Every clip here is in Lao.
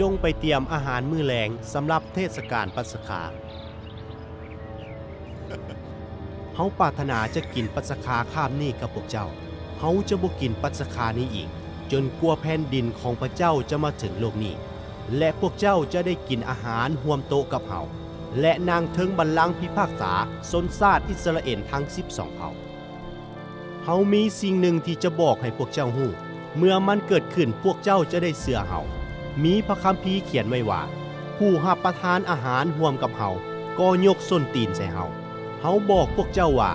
ຈົ່ງໄປຕຽມອາຫານມື້ແລງສຳລັບເທດສະການປັດສະຄາ. ເຮົາປາດຖະໜາຈະກິນປັດສະຄາຄາບນີ້ກັບພວກເຈົ້າ. ເຮົາຈະບໍ່ກິນປັດສະຄານີ້ອີກ, ຈົນກວ່າແຜ່ນດິນຂອງພະເຈົ້າຈະມາເຖິງໂລກນີ້, ແລະ ພວກເຈົ້າຈະໄດ້ກິນອາຫານຮ່ວມໂຕະກັບເຮົາ, ແລະ ນັ່ງເທິງບັນລັງພິພາກສາຊົນຊາດອິດສະຣາເອນທັງສິບສອງເຜົ່າ. ເຮົາມີສິ່ງໜຶ່ງທີ່ຈະບອກໃຫ້ພວກເຈົ້າຮູ້, ເມື່ອມັນເກີດຂຶ້ນ, ພວກເຈົ້າຈະໄດ້ເຊື່ອເຮົາ. ມີພະຄຳພີຂຽນໄວ້ວ່າ, ຜູ້ຮັບປະທານອາຫານຮ່ວມກັບເຮົາ ກໍຍົກສົ້ນຕີນໃສ່ເຮົາ. ເຮົາບອກພວກເຈົ້າວ່າ,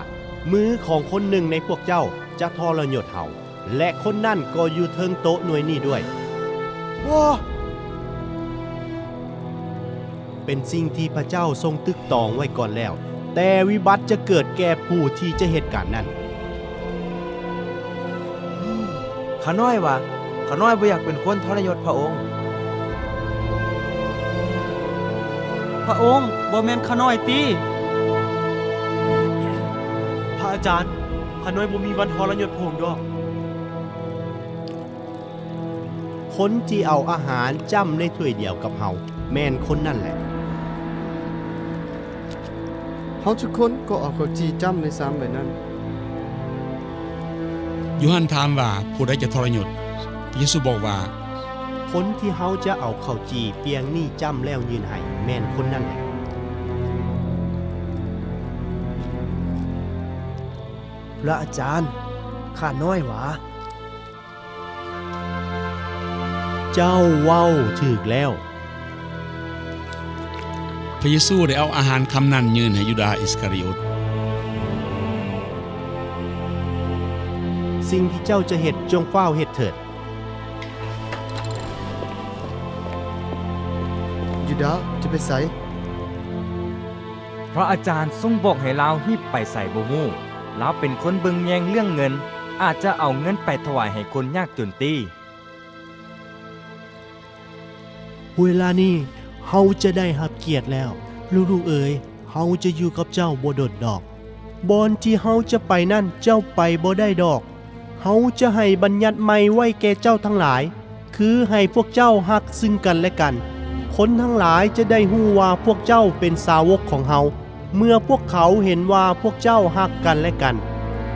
ມືຂອງຄົນໜຶ່ງໃນພວກເຈົ້າຈະທໍລະຍົດເຮົາ, ແລະ ຄົນນັ້ນກໍຢູ່ເທິງໂຕະໜ່ວຍນີ້ດ້ວຍ. ບໍ່! ເປັນສິ່ງທີ່ພະເຈົ້າຊົງຕຶກຕອງໄວ້ກ່ອນແລ້ວ, ແຕ່ວິບັດຈະເກີດແກ່ຜູ້ທີ່ຈະເຮັດການນັ້ນ. ຂ້ານ້ອຍວ່າ, ຂ້ານ້ອຍບໍ່ຢາກເປັນຄົນທໍລະຍົດພະອົງ. ພະອົງ, ບໍ່ແມ່ນຂ້ານ້ອຍຕິ? ພະອາຈານ, ຂ້ານ້ອຍບໍ່ມີວັນທໍລະຍົດພະອົງດອກ. ຄົນທີ່ເອົາອາຫານຈ້ຳໃນຖ້ວຍດຽວກັບເຮົາ ແມ່ນຄົນນັ້ນແຫຼະ. ເຮົາທຸກຄົນກໍເອົາເຂົ້າຈີ່ຈ້ຳໃນຊາມໃບນັ້ນ. ໂຢຮັນຖາມວ່າ, ຜູ້ໃດຈະທໍລະຍົດ? ພະເຢຊູບອກວ່າ, ຄົນທີ່ເຮົາຈະເອົາເຂົ້າຈີ່ປ່ຽງນີ້ຈ້ຳແລ້ວຍື່ນໃຫ້ ແມ່ນຄົນນັ້ນແຫຼະ. ພະອາຈານ, ຂ້ານ້ອຍຫວາ? ເຈົ້າເວົ້າຖືກແລ້ວ. ພະເຢຊູໄດ້ເອົາອາຫານຄຳນັ້ນຍື່ນໃຫ້ຢູດາອິດສະກາຣິໂອດ. ສິ່ງທີ່ເຈົ້າຈະເຮັດ, ຈົ່ງຟ້າວເຮັດເຖີດ. ຢູດາຈະໄປໃສ? ພະອາຈານຊົງບອກໃຫ້ລາວຮີບໄປໃສບໍ່ຮູ້. ລາວເປັນຄົນເບິ່ງແຍງເລື່ອງເງິນ, ອາດຈະເອົາເງິນໄປຖວາຍໃຫ້ຄົນຍາກຈົນຕິ. ເວລານີ້ເຮົາຈະໄດ້ຮັບກຽດແລ້ວ. ລູກໆເອີຍ, ເຮົາຈະຢູ່ກັບເຈົ້າບໍ່ດົນດອກ. ບ່ອນທີ່ເຮົາຈະໄປນັ້ນເຈົ້າໄປບໍ່ໄດ້ດອກ. ເຮົາຈະໃຫ້ບັນຍັດໃໝ່ໄວ້ແກ່ເຈົ້າທັງຫຼາຍ, ຄືໃຫ້ພວກເຈົ້າຮັກຊຶ່ງກັນແລະກັນ. ຄົນທັງຫຼາຍຈະໄດ້ຮູ້ວ່າພວກເຈົ້າເປັນສາວົກຂອງເຮົາ, ເມື່ອພວກເຂົາເຫັນວ່າພວກເຈົ້າຮັກກັນແລະກັນ.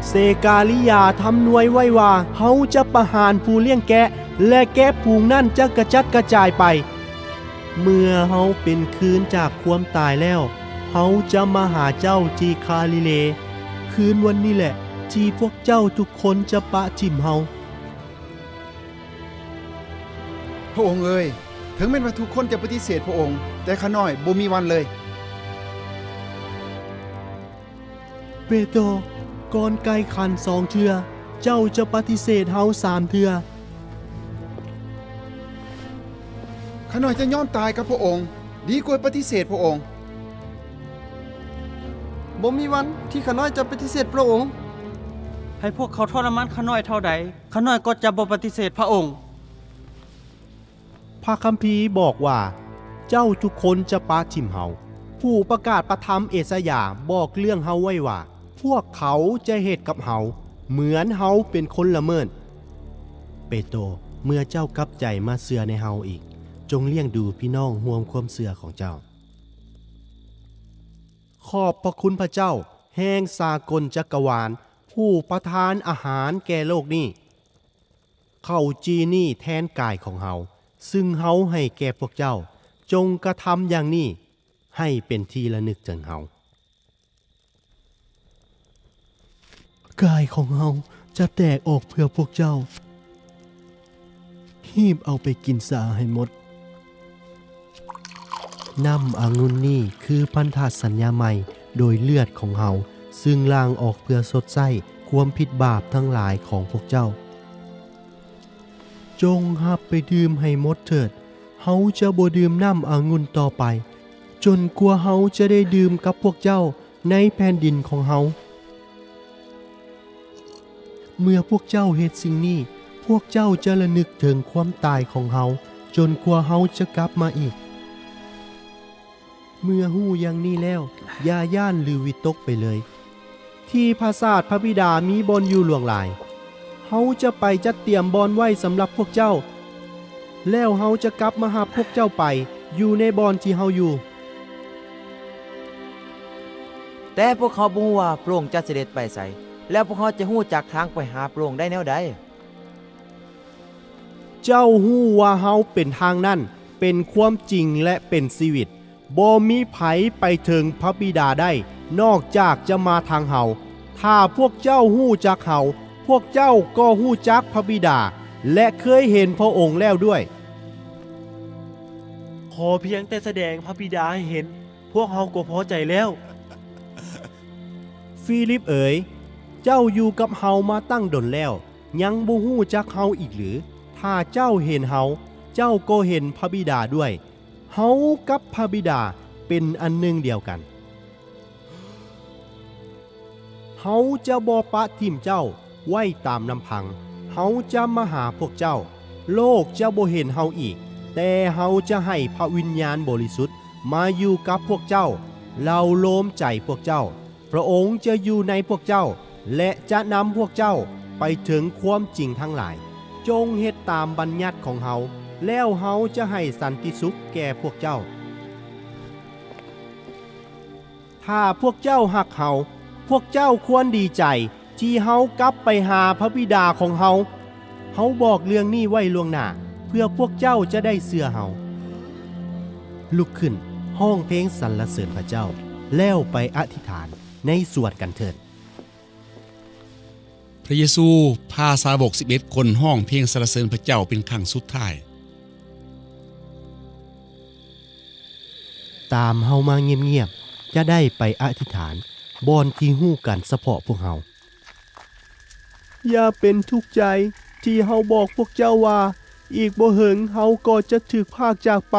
ເຊກາລິຢາທຳນວຍໄວ້ວ່າ, ເຮົາຈະປະຫານຜູ້ລ້ຽງແກະ, ແລະ ແກະຝູງນັ້ນຈະກະຈັດກະຈາຍໄປ. ເມື່ອເຮົາເປັນຄືນຈາກຄວາມຕາຍແລ້ວ, ເຮົາຈະມາຫາເຈົ້າທີ່ຄາລິເລ. ຄືນວັນນີ້ແຫຼະ ທີ່ພວກເຈົ້າທຸກຄົນຈະປະຖິ້ມເຮົາ. ພະອົງເອີຍ, ເຖິງແມ່ນວ່າທຸກຄົນຈະປະຕິເສດພະອົງ, ແຕ່ຂ້ານ້ອຍບໍ່ມີວັນເລີຍ. ເປໂຕ, ກ່ອນໄກ່ຂັນສອງເທື່ອ, ເຈົ້າຈະປະຕິເສດເຮົາສາມເທື່ອ. ຂ້ານ້ອຍຈະຍອມຕາຍກັບພະອົງ, ດີກວ່າປະຕິເສດພະອົງ. ບໍ່ມີວັນທີ່ຂ້ານ້ອຍຈະປະຕິເສດພະອົງ. ໃຫ້ພວກເຂົາທໍລະມານຂ້ານ້ອຍເທົ່າໃດ, ຂ້ານ້ອຍກໍຈະບໍ່ປະຕິເສດພະອົງ. ພະຄຳພີບອກວ່າ, ເຈົ້າທຸກຄົນຈະປະຖິ້ມເຮົາ. ຜູ້ປະກາດພະທຳເອສາຍາບອກເລື່ອງເຮົາໄວ້ວ່າ, ພວກເຂົາຈະເຮັດກັບເຮົາເໝືອນເຮົາເປັນຄົນລະເມີດ. ເປໂຕ, ເມື່ອເຈົ້າກັບໃຈມາເຊື່ອໃນເຮົາອີກ, ຈົ່ງລ້ຽງດູພີ່ນ້ອງຮ່ວມຄວາມເຊື່ອຂອງເຈົ້າ. ຂອບພະຄຸນພະເຈົ້າແຫ່ງສາກົນຈັກກະວານ, ຜູ້ປະທານອາຫານແກ່ໂລກນີ້. ເຂົ້າຈີ່ນີ້ແທນກາຍຂອງເຮົາ, ຊຶ່ງເຮົາໃຫ້ແກ່ພວກເຈົ້າ. ຈົ່ງກະທຳຢ່າງນີ້ໃຫ້ເປັນທີ່ລະນຶກເຖິງເຮົາ. ກາຍຂອງເຮົາຈະແຕກອອກເພື່ອພວກເຈົ້າ. ຮີບເອົາໄປກິນສາໃຫ້ໝົດ. ນ້ຳອະງຸ່ນນີ້ຄືພັນທະສັນຍາໃໝ່ໂດຍເລືອດຂອງເຮົາ, ຊຶ່ງຫຼັ່ງອອກເພື່ອຊົດໃຊ້ຄວາມຜິດບາບທັງຫຼາຍຂອງພວກເຈົ້າ. ຈົ່ງຮັບໄປດື່ມໃຫ້ໝົດເຖີດ. ເຮົາຈະບໍ່ດື່ມນ້ຳອະງຸ່ນຕໍ່ໄປ, ຈົນກວ່າເຮົາຈະໄດ້ດື່ມກັບພວກເຈົ້າໃນແຜ່ນດິນຂອງເຮົາ. ເມື່ອພວກເຈົ້າເຮັດສິ່ງນີ້, ພວກເຈົ້າຈະລະນຶກເຖິງຄວາມຕາຍຂອງເຮົາ, ຈົນກວ່າເຮົາຈະກັບມາອີກ. ເມື່ອຮູ້ຢ່າງນີ້ແລ້ວ, ຢ່າຢ້ານ ຫຼື ວິຕົກໄປເລີຍ. ທີ່ປາສາດພະບິດາມີບ່ອນຢູ່ຫຼວງຫຼາຍ. ເຮົາຈະໄປຈັດຕຽມບ່ອນໄວ້ສຳລັບພວກເຈົ້າ. ແລ້ວເຮົາຈະກັບມາຮັບພວກເຈົ້າໄປຢູ່ໃນບ່ອນທີ່ເຮົາຢູ່. ແຕ່ພວກເຮົາບໍ່ຮູ້ວ່າພະອົງຈະສະເດັດໄປໃສ, ແລ້ວພວກເຮົາຈະຮູ້ຈັກທາງໄປຫາພະອົງໄດ້ແນວໃດ? ເຈົ້າຮູ້ວ່າເຮົາເປັນທາງນັ້ນ, ເປັນຄວາມຈິງ ແລະ ເປັນຊີວິດ. ບໍ່ມີໃຜໄປເຖິງພະບິດາໄດ້ ນອກຈາກຈະມາທາງເຮົາ. ຖ້າພວກເຈົ້າຮູ້ຈັກເຮົາ, ພວກເຈົ້າກໍຮູ້ຈັກພະບິດາ ແລະ ເຄີຍເຫັນພະອົງແລ້ວດ້ວຍ. ຂໍພຽງແຕ່ສະແດງພະບິດາໃຫ້ເຫັນ, ພວກເຮົາກໍພໍໃຈແລ້ວ. ຟີລິບເອີຍ, ເຈົ້າຢູ່ກັບເຮົາມາຕັ້ງດົນແລ້ວ, ຍັງບໍ່ຮູ້ຈັກເຮົາອີກຫຼື? ຖ້າເຈົ້າເຫັນເຮົາ, ເຈົ້າກໍເຫັນພະບິດາດ້ວຍ. ເຮົາກັບພະບິດາເປັນອັນໜຶ່ງດຽວກັນ. ເຮົາຈະບໍ່ປະຖິ້ມເຈົ້າໄວ້ຕາມລຳພັງ. ເຮົາຈະມາຫາພວກເຈົ້າ. ໂລກຈະບໍ່ເຫັນເຮົາອີກ, ແຕ່ເຮົາຈະໃຫ້ພະວິນຍານບໍລິສຸດມາຢູ່ກັບພວກເຈົ້າ, ເລົາໂລມໃຈພວກເຈົ້າ. ພະອົງຈະຢູ່ໃນພວກເຈົ້າ ແລະ ຈະນຳພວກເຈົ້າໄປເຖິງຄວາມຈິງທັງຫຼາຍ. ຈົ່ງເຮັດຕາມບັນຍັດຂອງເຮົາ, ແລ້ວເຮົາຈະໃຫ້ສັນຕິສຸກແກ່ພວກເຈົ້າ. ຖ້າພວກເຈົ້າຮັກເຮົາ, ພວກເຈົ້າຄວນດີໃຈທີ່ເຮົາກັບໄປຫາພະບິດາຂອງເຮົາ. ເຮົາບອກເລື່ອງນີ້ໄວ້ລ່ວງໜ້າ ເພື່ອພວກເຈົ້າຈະໄດ້ເຊື່ອເຮົາ. ລຸກຂຶ້ນ, ຮ້ອງເພງສັນລະເສີນພະເຈົ້າ, ແລ້ວໄປອະທິຖານໃນສວນກັນເທີດ. ພະເຢຊູພາສາວົກສິບເອັດຄົນຮ້ອງເພງສັນລະເສີນພະເຈົ້າເປັນຄັ້ງສຸດທ້າຍ. ຕາມເຮົາມາງຽບໆ, ຈະໄດ້ໄປອະທິຖານບ່ອນທີ່ຮູ້ກັນສະເພາະພວກເຮົາ. ຢ່າເປັນທຸກໃຈທີ່ເຮົາບອກພວກເຈົ້າວ່າ, ອີກບໍ່ເຫິງເຮົາກໍຈະຖືກພາກຈາກໄປ,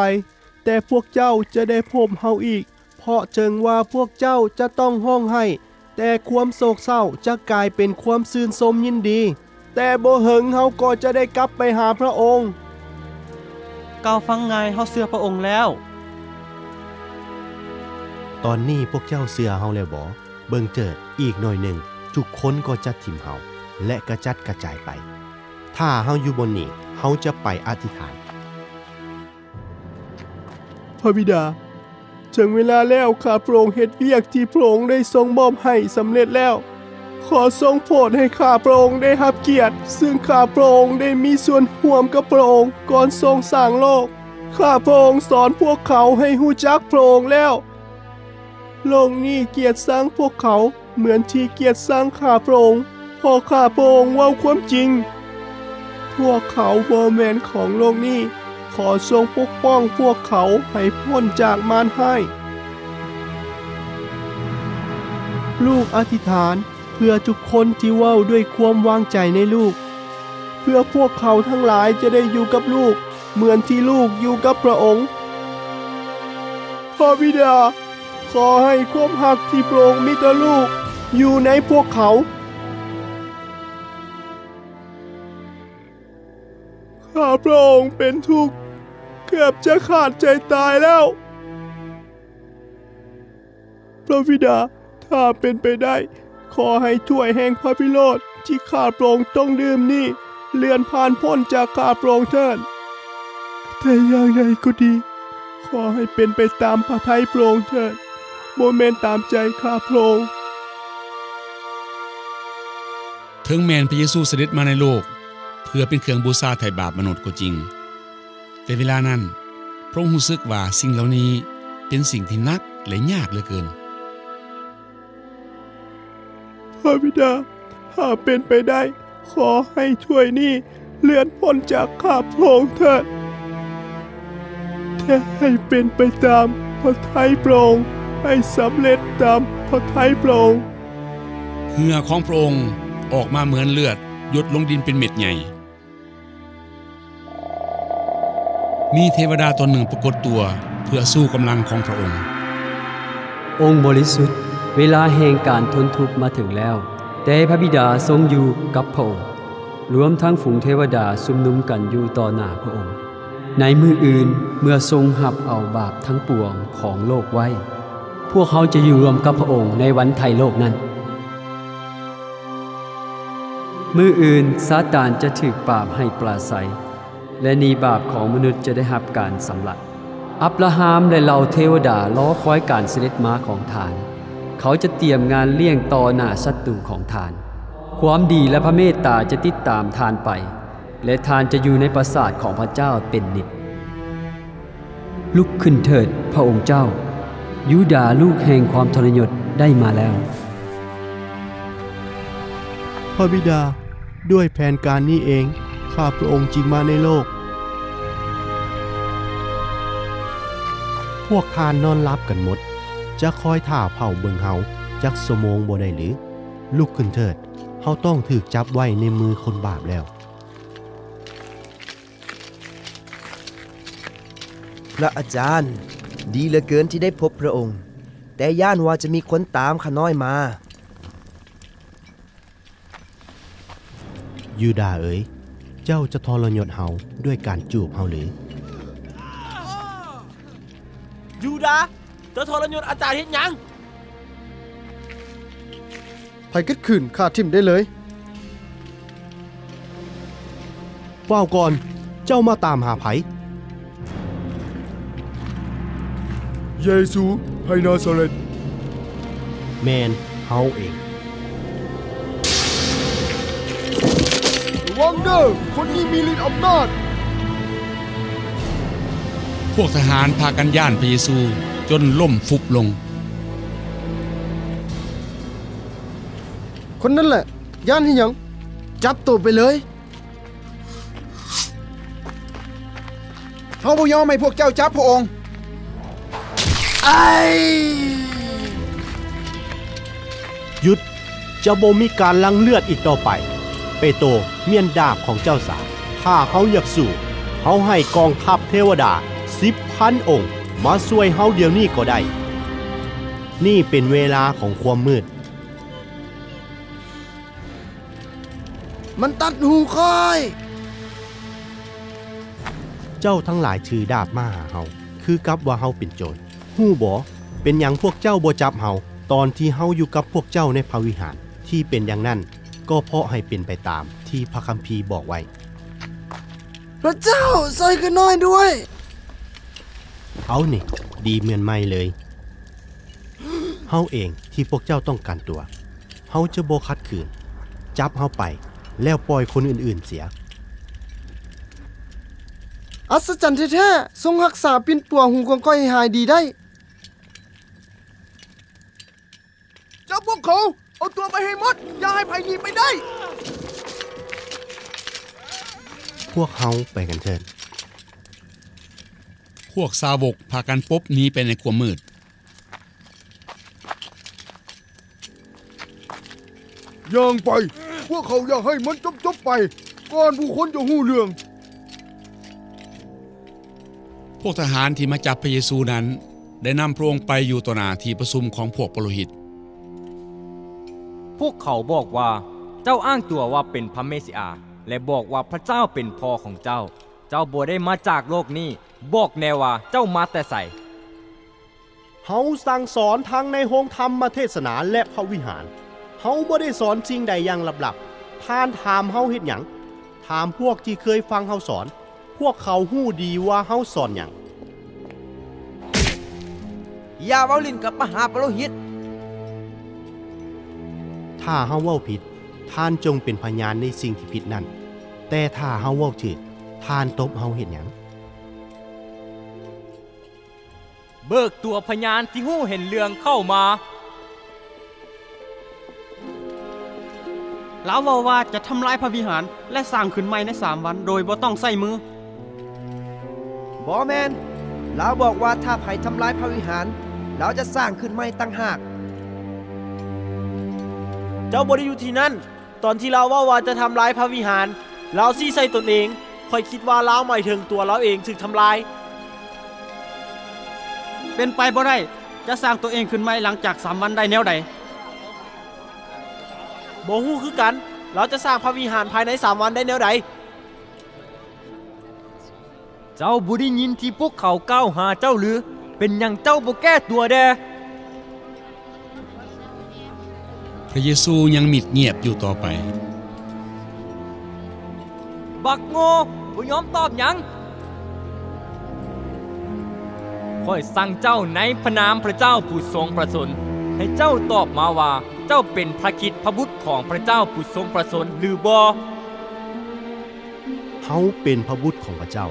ແຕ່ພວກເຈົ້າຈະໄດ້ພົບເຮົາອີກ. ເພາະເຖິງວ່າພວກເຈົ້າຈະຕ້ອງຮ້ອງໄຫ້, ແຕ່ຄວາມໂສກເສົ້າຈະກາຍເປັນຄວາມຊື່ນຊົມຍິນດີ. ແຕ່ບໍ່ເຫິງເຮົາກໍຈະໄດ້ກັບໄປຫາພະອົງ. ເຈົ້າຟັງງ່າຍ, ເຮົາເຊື່ອພະອົງແລ້ວ. ຕອນນີ້ພວກເຈົ້າເຊື່ອເຮົາແລ້ວບໍ? ເບິ່ງເທີດ, ອີກໜ້ອຍໜຶ່ງ, ທຸກຄົນກໍຈະຖິ້ມເຮົາ ແລະ ກະຈັດກະຈາຍໄປ. ຖ້າເຮົາຢູ່ບ່ອນນີ້, ເຮົາຈະໄປອະທິຖານ. ພະບິດາ, ເຖິງເວລາແລ້ວ, ຂ້າພະອົງເຮັດວຽກທີ່ພະອົງໄດ້ຊົງມອບໃຫ້ສຳເລັດແລ້ວ. ຂໍຊົງໂຜດໃຫ້ຂ້າພະອົງໄດ້ຮັບກຽດ, ຊຶ່ງຂ້າພະອົງໄດ້ມີສ່ວນຮ່ວມກັບພະອົງກ່ອນຊົງສ້າງໂລກ. ຂ້າພະອົງສອນພວກເຂົາໃຫ້ຮູ້ຈັກພະອົງແລ້ວ. ໂລກນີ້ກຽດຊັງພວກເຂົາ ເໝືອນທີ່ກຽດຊັງຂ້າພະອົງ, ເພາະຂ້າພະອົງເວົ້າຄວາມຈິງ. ພວກເຂົາບໍ່ແມ່ນຂອງໂລກນີ້, ຂໍຊົງປົກປ້ອງພວກເຂົາໃຫ້ພົ້ນຈາກມານຮ້າຍ. ລູກອະທິຖານເພື່ອທຸກຄົນທີ່ເວົ້າດ້ວຍຄວາມວາງໃຈໃນລູກ, ເພື່ອພວກເຂົາທັງຫຼາຍຈະໄດ້ຢູ່ກັບລູກ ເໝືອນທີ່ລູກຢູ່ກັບພະອົງ. ພະບິດາ, ຂໍໃຫ້ຄວາມຮັກທີ່ພະອົງມີຕໍ່ລູກຢູ່ໃນພວກເຂົາ. ຂ້າພະອົງເປັນທຸກ, ເກືອບຈະຂາດໃຈຕາຍແລ້ວ. ພະບິດາ, ຖ້າເປັນໄປໄດ້, ຂໍໃຫ້ຖ້ວຍແຫ່ງພະພິໂຣດທີ່ຂ້າພະອົງຕ້ອງດື່ມນີ້ ເລື່ອນຜ່ານພົ້ນຈາກຂ້າພະອົງເຖີດ. ແຕ່ຢ່າງໃດກໍດີ, ຂໍໃຫ້ເປັນໄປຕາມພະໄທພະອົງເຖີດ, ບໍ່ແມ່ນຕາມໃຈຂ້າພະອົງ. ເຖິງແມ່ນພະເຢຊູສະເດັດມາໃນໂລກເພື່ອເປັນເຄື່ອງບູຊາໄຖ່ບາບມະນຸດກໍຈິງ, ແຕ່ເວລານັ້ນ, ພະອົງຮູ້ສຶກວ່າສິ່ງເຫຼົ່ານີ້ເປັນສິ່ງທີ່ໜັກ ແລະ ຍາກເຫຼືອເກີນ. ພະບິດາ, ຖ້າເປັນໄປໄດ້, ຂໍໃຫ້ຖ້ວຍນີ້ເລື່ອນພົ້ນຈາກຂ້າພະອົງເຖີດ, ແຕ່ໃຫ້ເປັນໄປຕາມພະໄທພະອົງ, ໃຫ້ສຳເລັດຕາມພະໄທພະອົງ. ເຫື່ອຂອງພະອົງອອກມາເໝືອນເລືອດ ຢົດລົງດິນເປັນເມັດໃຫຍ່. ມີເທວະດາຕົນໜຶ່ງປາກົດຕົວເພື່ອຊູກຳລັງຂອງພະອົງ. ອົງບໍລິສຸດ, ເວລາແຫ່ງການທົນທຸກມາເຖິງແລ້ວ, ແຕ່ພະບິດາຊົງຢູ່ກັບພະອົງ, ລວມທັງຝູງເທວະດາຊຸມນຸມກັນຢູ່ຕໍ່ໜ້າພະອົງ. ໃນມື້ອື່ນ, ເມື່ອຊົງຮັບເອົາບາບທັງປວງຂອງໂລກໄວ້, ພວກເຮົາຈະຢູ່ຮ່ວມກັບພະອົງໃນວັນໄຖ່ໂລກນັ້ນ. ມື້ອື່ນ, ຊາຕານຈະຖືກປາບໃຫ້ປາໄສ, ແລະ ໜີບາບຂອງມະນຸດຈະໄດ້ຮັບການຊຳລະ. ອັບຣາຮາມ ແລະ ເຫຼົ່າເທວະດາລໍຄອຍການສະເດັດມາຂອງທ່ານ. ເຂົາຈະຕຽມງານລ້ຽງຕໍ່ໜ້າສັດຕູຂອງທ່ານ. ຄວາມດີ ແລະ ພະເມດຕາຈະຕິດຕາມທ່ານໄປ, ແລະ ທ່ານຈະຢູ່ໃນປາສາດຂອງພະເຈົ້າເປັນນິດ. ລຸກຂຶ້ນເຖີດ, ພະອົງເຈົ້າ, ຢູດາລູກແຫ່ງຄວາມທໍລະຍົດໄດ້ມາແລ້ວ. ພະບິດາ, ດ້ວຍແຜນການນີ້ເອງ, ຂ້າພະອົງຈຶ່ງມາໃນໂລກ. ພວກທ່ານນອນຫຼັບກັນໝົດ, ຈະຄອຍຖ້າເຝົ້າເບິ່ງເຮົາຈັກຊົ່ວໂມງບໍ່ໄດ້ຫຼື? ລຸກຂຶ້ນເຖີດ, ເຮົາຕ້ອງຖືກຈັບໄວ້ໃນມືຄົນບາບແລ້ວ. ພະອາຈານ, ດີເຫຼືອເກີນທີ່ໄດ້ພົບພະອົງ, ແຕ່ຢ້ານວ່າຈະມີຄົນຕາມຂ້ານ້ອຍມາ. ຢູດາເອີຍ, ເຈົ້າຈະທໍລະຍົດເຮົາດ້ວຍການຈູບເຮົາຫຼື? ຢູດາ, ເຈົ້າທໍລະຍົດອາຈານເຮັດຫຍັງ? ໃຜຂັດຂືນ ຂ້າຖິ້ມໄດ້ເລີຍ. ເວົ້າກ່ອນ, ເຈົ້າມາຕາມຫາໃຜ? ເຢຊູ ໄທນາຊາເລັດ. ແມ່ນເຮົາເອງ. ລະວັງເດີ້, ຄົນນີ້ມີລິດອຳນາດ. ພວກທະຫານພາກັນຢ້ານພະເຢຊູຈົນລົ້ມຟຸບລົງ. ຄົນນັ້ນແຫຼະ, ຢ້ານເຮັດຫຍັງ? ຈັບໂຕໄປເລີຍ. ເຮົາບໍ່ຍອມໃຫ້ພວກເຈົ້າຈັບພະອົງ. ຢຸດ! ຈະບໍ່ມີການຫຼັ່ງເລືອດອີກຕໍ່ໄປ. ເປໂຕ, ມ້ຽນດາບຂອງເຈົ້າຊະ. ຖ້າເຮົາຢາກສູ້, ເຮົາໃຫ້ກອງທັບເທວະດາສິບພັນອົງມາຊ່ວຍເຮົາດຽວນີ້ກໍໄດ້. ນີ້ເປັນເວລາຂອງຄວາມມືດ. ມັນຕັດຫູຂ້ອຍ! ເຈົ້າທັງຫຼາຍຖືດາບມາຫາເຮົາ, ຄືກັບວ່າເຮົາເປັນໂຈນ. ຮູ້ບໍ່? ເປັນຫຍັງພວກເຈົ້າບໍ່ຈັບເຮົາ ຕອນທີ່ເຮົາຢູ່ກັບພວກເຈົ້າໃນພະວິຫານ? ທີ່ເປັນຢ່າງນັ້ນ, ກໍເພາະໃຫ້ເປັນໄປຕາມທີ່ພະຄຳພີບອກໄວ້. ພະເຈົ້າ, ຊ່ອຍຂ້ານ້ອຍດ້ວຍ! ເອົານີ້, ດີເໝືອນໃໝ່ເລີຍ. ເຮົາເອງທີ່ພວກເຈົ້າຕ້ອງການຕົວ. ເຮົາຈະບໍ່ຂັດຂືນ. ຈັບເຮົາໄປ, ແລ້ວປ່ອຍຄົນອື່ນໆເສຍ. ອັດສະຈັນແທ້ໆ! ຊົງຮັກສາປິ່ນປົວຫູຂອງຂ້ອຍໃຫ້ຫາຍດີໄດ້. ຈັບພວກເຂົາ! ເອົາຕົວໄປໃຫ້ໝົດ! ຢ່າໃຫ້ໃຜໜີໄປໄດ້! ພວກເຮົາໄປກັນເທີດ. ພວກສາວົກພາກັນປົບໜີໄປໃນຄວາມມືດ. ຍ່າງໄປ! ພວກເຂົາຢາກໃຫ້ມັນຈົບໆໄປ ກ່ອນຜູ້ຄົນຈະຮູ້ເລື່ອງ. ພວກທະຫານທີ່ມາຈັບພະເຢຊູນັ້ນ ໄດ້ນຳພະອົງໄປຢູ່ຕໍ່ໜ້າທີ່ປະຊຸມຂອງພວກປະໂລຫິດ. ພວກເຂົາບອກວ່າ, ເຈົ້າອ້າງຕົວວ່າເປັນພະເມຊິອາ ແລະ ບອກວ່າພະເຈົ້າເປັນພໍ່ຂອງເຈົ້າ. ເຈົ້າບໍ່ໄດ້ມາຈາກໂລກນີ້. ບອກແນ່ວ່າເຈົ້າມາແຕ່ໃສ? ເຮົາສັ່ງສອນທັງໃນໂຮງທຳມະເທດສະໜາ ແລະ ພະວິຫານ. ເຮົາບໍ່ໄດ້ສອນສິ່ງໃດຢ່າງລັບໆ. ທ່ານຖາມເຮົາເຮັດຫຍັງ? ຖາມພວກທີ່ເຄີຍຟັງເຮົາສອນ. ພວກເຂົາຮູ້ດີວ່າເຮົາສອນຫຍັງ. ຢ່າເວົ້າຫຼິ້ນກັບມະຫາປະໂລຫິດ. ຖ້າເຮົາເວົ້າຜິດ, ທ່ານຈົ່ງເປັນພະຍານໃນສິ່ງທີ່ຜິດນັ້ນ. ແຕ່ຖ້າເຮົາເວົ້າຖືກ, ທ່ານຕົບເຮົາເຮັດຫຍັງ? ເບີກຕົວພະຍານທີ່ຮູ້ເຫັນເລື່ອງເຂົ້າມາ. ລາວເວົ້າວ່າຈະທຳລາຍພະວິຫານ ແລະ ສ້າງຂຶ້ນໃໝ່ໃນສາມວັນໂດຍບໍ່ຕ້ອງໃຊ້ມື. ບໍ່ແມ່ນ. ລາວບອກວ່າຖ້າໃຜທຳລາຍພະວິຫານ, ລາວຈະສ້າງຂຶ້ນໃໝ່ຕ່າງຫາກ. ເຈົ້າບໍ່ໄດ້ຢູ່ທີ່ນັ້ນ. ຕອນທີ່ລາວເວົ້າວ່າຈະທຳລາຍພະວິຫານ, ລາວຊີ້ໃສ່ຕົນເອງ. ຂ້ອຍຄິດວ່າລາວໝາຍເຖິງຕົວລາວເອງຖືກທຳລາຍ. ເປັນໄປບໍ່ໄດ້. ຈະສ້າງຕົວເອງຂຶ້ນໃໝ່ຫຼັງຈາກສາມວັນໄດ້ແນວໃດ? ບໍ່ຮູ້ຄືກັນ. ລາວຈະສ້າງພະວິຫານພາຍໃນສາມວັນໄດ້ແນວໃດ? ເຈົ້າບໍ່ໄດ້ຍິນທີ່ພວກເຂົາກ່າວຫາເຈົ້າຫຼື? ເປັນຫຍັງເຈົ້າບໍ່ແກ້ຕົວແດ່? ພະເຢຊູຍັງມິດງຽບຢູ່ຕໍ່ໄປ. ບັກໂງ່! ບໍ່ຍອມຕອບຫຍັງ. ຂ້ອຍສັ່ງເຈົ້າໃນພະນາມພະເຈົ້າຜູ້ຊົງພະຊົນ, ໃຫ້ເຈົ້າຕອບມາວ່າ ເຈົ້າເປັນພະຄຣິດ ພະບຸດຂອງພະເຈົ້າຜູ້ຊົງພະຊົນ ຫຼືບໍ່? ເຮົາເປັນພະບຸດຂອງພະເຈົ້າ.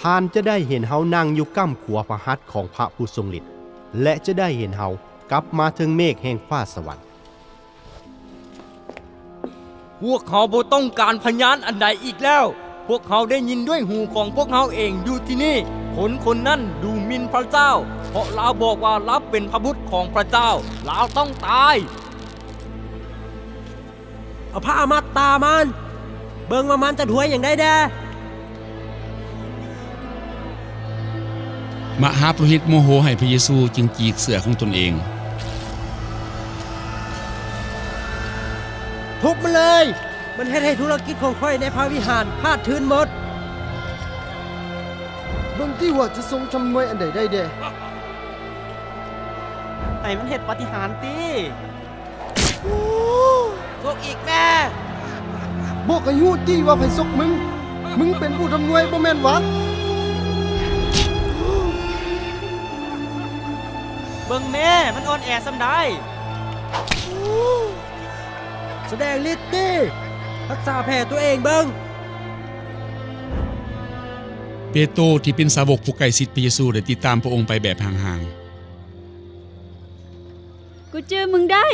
ທ່ານຈະໄດ້ເຫັນເຮົານັ່ງຢູ່ກ້ຳຂວາພະຫັດຂອງພະຜູ້ຊົງລິດ ແລະ ຈະໄດ້ເຫັນເຮົາກັບມາເທິງເມກແຫ່ງຟ້າສະຫວັນ. ພວກເຮົາບໍ່ຕ້ອງການພະຍານອັນໃດອີກແລ້ວ. ພວກເຮົາໄດ້ຍິນດ້ວຍຫູຂອງພວກເຮົາເອງຢູ່ທີ່ນີ້. ຄົນຄົນນັ້ນດູໝິ່ນພະເຈົ້າ, ເພາະລາວບອກວ່າລາວເປັນພະບຸດຂອງພະເຈົ້າ. ລາວຕ້ອງຕາຍ. ເອົາຜ້າມັດຕາມັນ. ເບິ່ງວ່າມັນຈະຖວຍຫຍັງໄດ້ແດ່. ມະຫາປຸໂຣຫິດໂມໂຫໃຫ້ພະເຢຊູ ຈຶ່ງຈີກເສື້ອຂອງຕົນເອງ. ທຸບມັນເລີຍ! ມັນເຮັດໃຫ້ທຸລະກິດຂອງຂ້ອຍໃນພະວິຫານຂາດທຶນໝົດ. ເບິ່ງຕິວ່າຈະຊົງຈຳນວຍອັນໃດໄດ້ແດ່. ໃຫ້ມັນເຮັດປາຕິຫານຕິ. ຊົກອີກແມ້. ບອກໃຫ້ຮູ້ຕິວ່າໃຜຊົກມຶງ. ມຶງເປັນຜູ້ທຳນວຍບໍ່ແມ່ນຫວາ? ເບິ່ງແມ້, ມັນອ່ອນແອສ່ຳໃດ. ສະແດງລິດຕິ. ຮັກສາແຜຕົວເອງເບິ່ງ. ເປໂຕ ທີ່ເປັນສາວົກຜູ້ໃກ້ຊິດພະເຢຊູ ໄດ້ຕິດຕາມພະອົງໄປແບບຫ່າງໆ. ກູຈື່ມຶງໄດ້.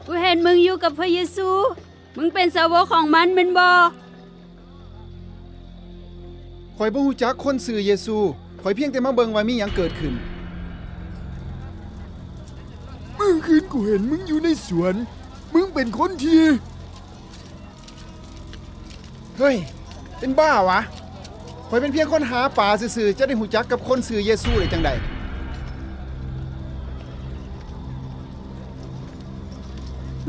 ກູເຫັນມຶງຢູ່ກັບພະເຢຊູ. ມຶງເປັນສາວົກຂອງມັນແມ່ນບໍ່? ຂ້ອຍບໍ່ຮູ້ຈັກຄົນຊື່ເຢຊູ. ຂ້ອຍພຽງແຕ່ມາເບິ່ງວ່າມີຫຍັງເກີດຂຶ້ນ. ມື້ຄືນກູເຫັນມຶງຢູ່ໃນສວນ. ມຶງເປັນຄົນທີ່ ເຮີ້ຍ ເປັນບ້າຫວະ? ຂ້ອຍເປັນພຽງຄົນຫາປາຊື່ໆ ຈະໄດ້ຮູ້ຈັກກັບຄົນຊື່ເຢຊູໄດ້ຈັ່ງໃດ?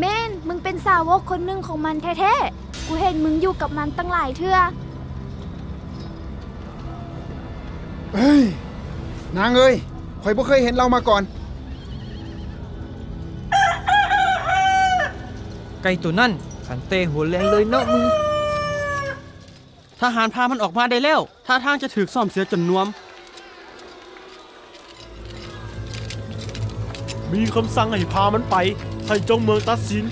ແມ່ນ, ມຶງເປັນສາວົກຄົນໜຶ່ງຂອງມັນແທ້ໆ. ກູເຫັນມຶງຢູ່ກັບມັນຕັ້ງຫຼາຍເທື່ອ. ເອີຍ ນາງເອີຍ, ຂ້ອຍບໍ່ເຄີຍເຫັນລາວມາກ່ອນ. ໄກ່ໂຕນັ້ນ ຂັນແຕ່ຫົວແລ່ນເລີຍເນາະມຶງ. ທະຫານພາມັນອອກມາໄດ້ແລ້ວ. ທ່າທາງຈະຖືກຊ້ອມເສຍຈົນນວມ. ມີຄຳສັ່ງໃຫ້ພາມັນໄປ, ໃຫ້ເຈົ້າເມືອງຕັດສິນ.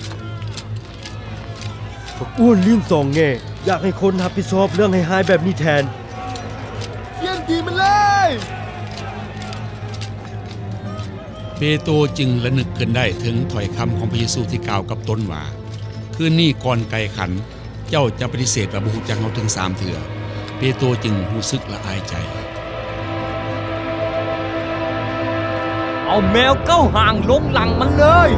ບັກອ້ວນລີ້ນສອງແງ່, ຢາກໃຫ້ຄົນຮັບຜິດຊອບເລື່ອງຮ້າຍໆແບບນີ້ແທນ. ຂຽນຕີມັນເລີຍ! ເປໂຕຈຶ່ງລະນຶກຂຶ້ນໄດ້ເຖິງຖ້ອຍຄຳຂອງພະເຢຊູທີ່ກ່າວກັບຕົນວ່າ, ຄືນນີ້ກ່ອນໄກ່ຂັນ, ເຈົ້າຈະປະຕິເສດວ່າບໍ່ຮູ້ຈັກເຮົາເຖິງສາມເທື່ອ. ເປໂຕຈຶ່ງຮູ້ສຶກລະອາຍໃຈ. ເອົາແມວເກົ້າຫາງລົງຫຼັງມັນເລີຍ!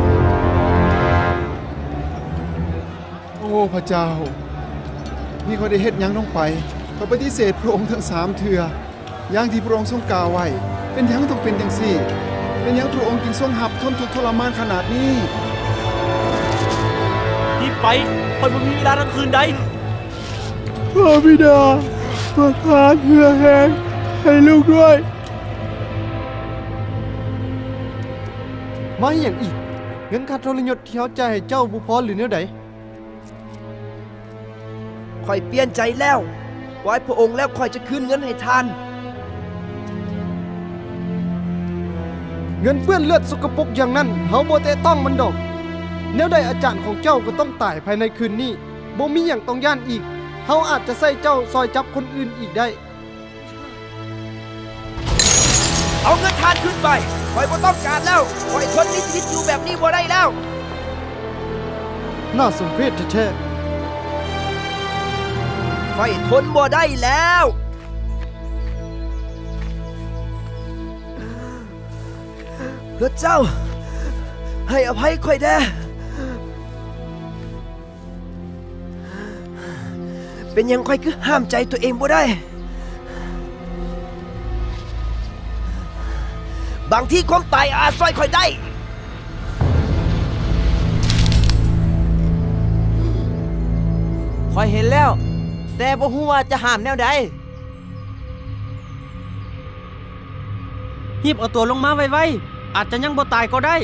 ໂອ້ ພະເຈົ້າ, ນີ້ຂ້ອຍໄດ້ເຮັດຫຍັງລົງໄປ? ຂ້ອຍປະຕິເສດພະອົງເຖິງສາມເທື່ອ. ຢ່າງທີ່ພະອົງຊົງກ່າວໄວ້, ເປັນຫຍັງຕ້ອງເປັນຈັ່ງຊີ້? ເປັນຫຍັງພະອົງຈຶ່ງຊົງຮັບທົນທຸກທໍລະມານຂະໜາດນີ້? ໜີໄປ, ຂ້ອຍບໍ່ມີເວລາທັງຄືນໃດ. ພະບິດາ, ປະທານເຫື່ອແຮງໃຫ້ລູກດ້ວຍ. ມາອີ່ຫຍັງອີກ? ເງິນຄ່າທໍລະຍົດທີ່ເຮົາຈ່າຍໃຫ້ເຈົ້າບໍ່ພໍຫຼືແນວໃດ? ຂ້ອຍປ່ຽນໃຈແລ້ວ. ປ່ອຍພະອົງແລ້ວຂ້ອຍຈະຄືນເງິນໃຫ້ທ່ານ. ເງິນເປື້ອນເລືອດສົກກະປົກຢ່າງນັ້ນ, ເຮົາບໍ່ແຕະຕ້ອງມັນດອກ. ແນວໃດອາຈານຂອງເຈົ້າກໍຕ້ອງຕາຍພາຍໃນຄືນນີ້. ບໍ່ມີຫຍັງຕ້ອງຢ້ານອີກ. ເຮົາອາດຈະໃຊ້ເຈົ້າຊ່ອຍຈັບຄົນອື່ນອີກໄດ້. ເອົາເງິນທ່ານຄືນໄປ. ຂ້ອຍບໍ່ຕ້ອງການແລ້ວ. ຂ້ອຍທົນມີຊີວິດຢູ່ແບບນີ້ບໍ່ໄດ້ແລ້ວ. ໜ້າສົມເພດແທ້ໆ. ຂ້ອຍທົນບໍ່ໄດ້ແລ້ວ. ພະເຈົ້າ, ໃຫ້ອະໄພຂ້ອຍແດ່. ເປັນຫຍັງຂ້ອຍຄືຫ້າມໃຈຕົວເອງບໍ່ໄດ້? ບາງທີຄວາມຕາຍອາດຊ່ອຍຂ້ອຍໄດ້. ຂ້ອຍເຫັນແລ້ວ, ແຕ່ບໍ່ຮູ້ວ່າຈະຫ້າມແນວໃດ. ຮີບເອົາຕົວລົງມາໄວໆ, ອາດຈະຍັງບໍ່ຕາຍກໍໄດ້.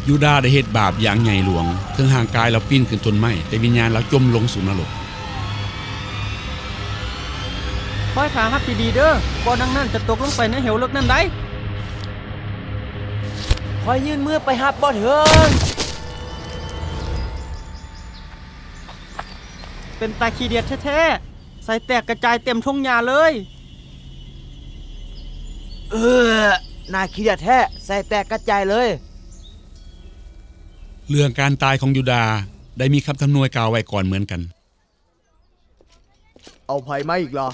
ຢູດາໄດ້ເຮັດບາບຢ່າງໃຫຍ່ຫຼວງ, ເຖິງຮ່າງກາຍລາວປີ້ນຂຶ້ນຕົ້ນໄມ້, ແຕ່ວິນຍານລາວຈົມລົງສູ່ນະລົກ. ຄອຍຖ້າຮັບດີໆເດີ້, ບໍ່ດັ່ງນັ້ນຈະຕົກລົງໄປໃນເຫວເລິກນັ້ນໄດ໋. ຂ້ອຍຍື່ນມືໄປຮັບບໍ່ເຖິງ. ເປັນຕາຂີ້ດຽດແທ້ໆ, ໄສ້ແຕກກະຈາຍເຕັມທົ່ງຫຍ້າເລີຍ. ເອີ, ໜ້າຂີ້ດຽດແທ້, ໄສ້ແຕກກະຈາຍເລີຍ. ເລື່ອງການຕາຍຂອງຢູດາໄດ້ມີຄຳທຳນວຍກ່າວໄວ້ກ່ອນເໝືອນກັນ. ເອົາໃຜມາອີກລະ?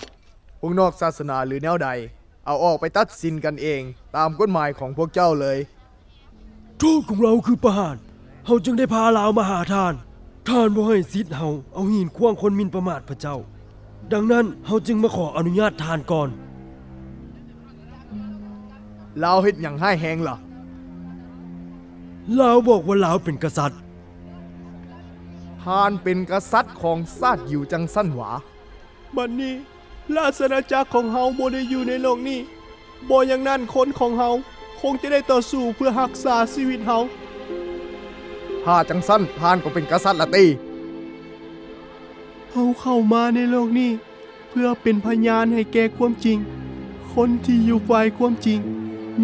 ພວກນອກສາສະໜາຫຼືແນວໃດ? ເອົາອອກໄປຕັດສິນກັນເອງຕາມກົດໝາຍຂອງພວກເຈົ້າເລີຍ. ໂທດຂອງລາວຄືປະຫານ, ເຮົາຈຶ່ງໄດ້ພາລາວມາຫາທ່ານ. ທ່ານບໍ່ໃຫ້ສິດເຮົາເອົາຫີນຂວ້າງຄົນໝິ່ນປະໝາດພະເຈົ້າ. ດັ່ງນັ້ນເຮົາຈຶ່ງມາຂໍອະນຸຍາດທ່ານກ່ອນ. ລາວເຮັດຫຍັງຮ້າຍແຮງລະ? ລາວບອກວ່າລາວເປັນກະສັດ. ທ່ານເປັນກະສັດຂອງຊາດຢິວຈັ່ງຊັ້ນຫວາ? ບັດນີ້ລາຊະອານາຈັກຂອງເຮົາບໍ່ໄດ້ຢູ່ໃນໂລກນີ້, ບໍ່ຢ່າງນັ້ນຄົນຂອງເຮົາຄົງຈະໄດ້ຕໍ່ສູ້ເພື່ອຮັກສາຊີວິດເຮົາ. ຖ້າຈັ່ງຊັ້ນທ່ານກໍເປັນກະສັດລະຕິ? ເຮົາເຂົ້າມາໃນໂລກນີ້ ເພື່ອເປັນພະຍານໃຫ້ແກ່ຄວາມຈິງ. ຄົນທີ່ຢູ່ຝ່າຍຄວາມຈິງ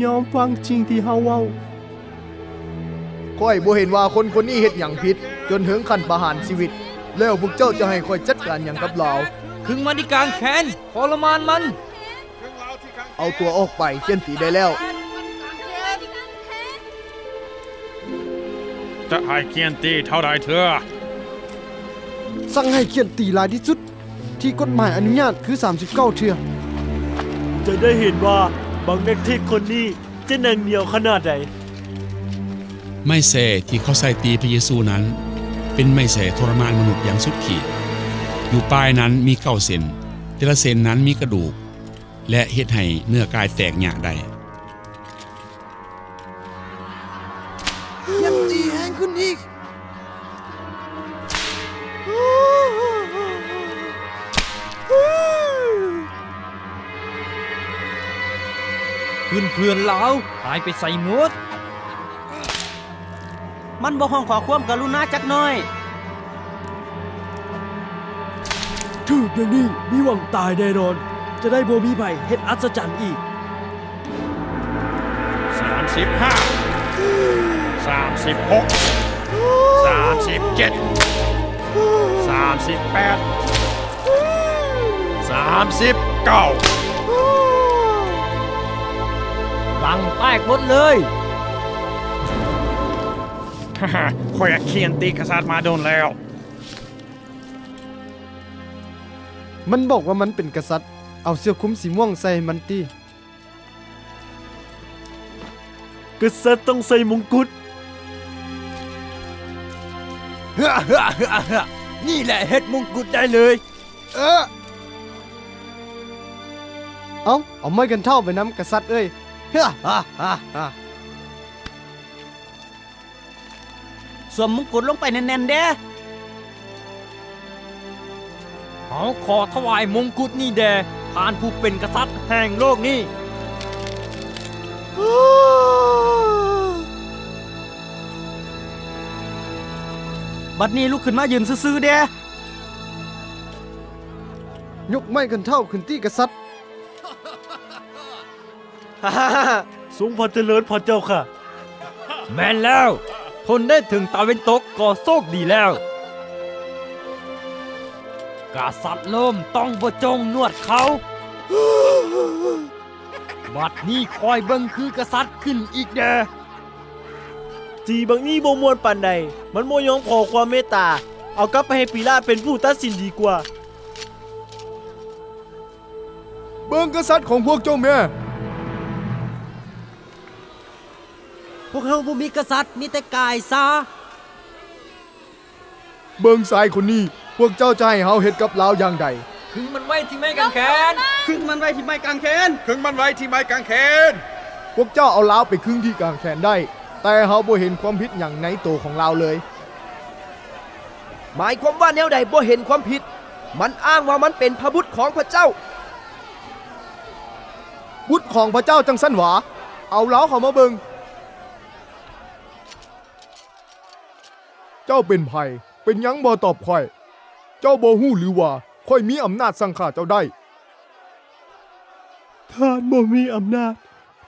ຍອມຟັງສິ່ງທີ່ເຮົາເວົ້າ. ຂ້ອຍບໍ່ເຫັນວ່າຄົນຄົນນີ້ເຮັດຫຍັງຜິດ ຈົນເຖິງຂັ້ນປະຫານຊີວິດ, ແລ້ວພວກເຈົ້າຈະໃຫ້ຂ້ອຍຈັດການຫຍັງກັບລາວ? ຄຶງມັນທີ່ກາງແຂນ, ທໍລະມານມັນ. ເອົາຕົວອອກໄປ, ຂ້ຽນຕີໄດ້ແລ້ວ. ຈະໃຫ້ຂ້ຽນຕີເທົ່າໃດເທື່ອ? ສັ່ງໃຫ້ຂ້ຽນຕີຫຼາຍທີ່ສຸດທີ່ກົດໝາຍອະນຸຍາດຄືສາມສິບເກົ້າເທື່ອ. ຈະໄດ້ເຫັນວ່າບັກນັກເທດຄົນນີ້ຈະໜັງໜຽວຂະໜາດໃດ. ໄມ້ແຊທີ່ເຂົາໃຊ້ຕີພະເຢຊູນັ້ນ ເປັນໄມ້ແຊທໍລະມານມະນຸດຢ່າງສຸດຂີດ. ຢູ່ປາຍນັ້ນມີເກົ້າເສັ້ນ, ແຕ່ລະເສັ້ນນັ້ນມີກະດູກ ແລະ ເຮັດໃຫ້ເນື້ອກາຍແຕກຍາກໄດ້. ຂຽນຕີແຮງຂຶ້ນອີກ. ເພື່ອນໆລາວຫາຍໄປໃສໝົດ? ມັນບໍ່ຮ້ອງຂໍຄວາມກະລຸນາຈັກໜ້ອຍ. ຖືກຢ່າງນີ້ມີຫວັງຕາຍແນ່ນອນ, ຈະໄດ້ບໍ່ມີໃຜເຮັດອັດສະຈັນອີກ. ສາມສິບຫ້າ, ສາມສິບຫົກ, ສາມສິບເຈັດ, ສາມສິບແປດ, ສາມສິບເກົ້າ. ຫຼັງແຕກໝົດເລີຍ. ຂ້ອຍຂຽນຕີກະສັດມາດົນແລ້ວ. ມັນບອກວ່າມັນເປັນກະສັດ, ເອົາເສື້ອຄຸມສີມ່ວງໃສ່ມັນຕິ. ກະສັດຕ້ອງໃສ່ມົງກຸດ. ນີ້ແຫຼະເຮັດມົງກຸດໄດ້ເລີຍ. ເອີ ເອົາ, ເອົາໄມ້ກັນເທົ້າໄປນຳກະສັດເອີຍ. ສວມມົງກຸດລົງໄປແໜ້ນໆແດ່. ເຮົາຂໍຖວາຍມົງກຸດນີ້ແດ່ທ່ານຜູ້ເປັນກະສັດແຫ່ງໂລກນີ້. ບັດນີ້ລຸກຂຶ້ນມາຢືນຊື່ໆແດ່. ຍົກໄມ້ກັນເທົ້າຂຶ້ນຕິກະສັດ. ຊົງພະຈະເລີນພະເຈົ້າຂ້າ. ແມ່ນແລ້ວ, ທົນໄດ້ເຖິງຕາເວັນຕົກກໍໂຊກດີແລ້ວ. ກະສັດໂລມຕ້ອງບໍ່ຈົ່ງໜວດເຂົາ. ບັດນີ້ຂ້ອຍເບິ່ງຄືກະສັດຂຶ້ນອີກແດ່. ຕີບັກນີ້ບໍ່ມ່ວນປານໃດ, ມັນບໍ່ຍອມຂໍຄວາມເມດຕາ. ເອົາກັບໄປໃຫ້ປີລາດເປັນຜູ້ຕັດສິນດີກວ່າ. ເບິ່ງກະສັດຂອງພວກເຈົ້າແມ້. ພວກເຮົາບໍ່ມີກະສັດ, ມີແຕ່ກາຍຊາ. ເບິ່ງຊາຍຄົນນີ້, ພວກເຈົ້າຈະໃຫ້ເຮົາເຮັດກັບລາວຢ່າງໃດ? ຄຶງມັນໄວ້ທີ່ໄມ້ກາງແຂນ. ຄຶງມັນໄວ້ທີ່ໄມ້ກາງແຂນ. ຄຶງມັນໄວ້ທີ່ໄມ້ກາງແຂນ. ພວກເຈົ້າເອົາລາວໄປຄຶງທີ່ກາງແຂນໄດ້, ແຕ່ເຮົາບໍ່ເຫັນຄວາມຜິດຫຍັງໃນໂຕຂອງລາວເລີຍ. ໝາຍຄວາມວ່າແນວໃດບໍ່ເຫັນຄວາມຜິດ? ມັນອ້າງວ່າມັນເປັນພະບຸດຂອງພະເຈົ້າ. ບຸດຂອງພະເຈົ້າຈັ່ງຊັ້ນຫວາ? ເອົາລາວເຂົ້າມາເບິ່ງ. ເຈົ້າເປັນໃຜ? ເປັນຫຍັງບໍ່ຕອບຂ້ອຍ? ເຈົ້າບໍ່ຮູ້ຫຼືວ່າ ຂ້ອຍມີອຳນາດສັ່ງຂ້າເຈົ້າໄດ້? ທ່ານບໍ່ມີອຳນາດ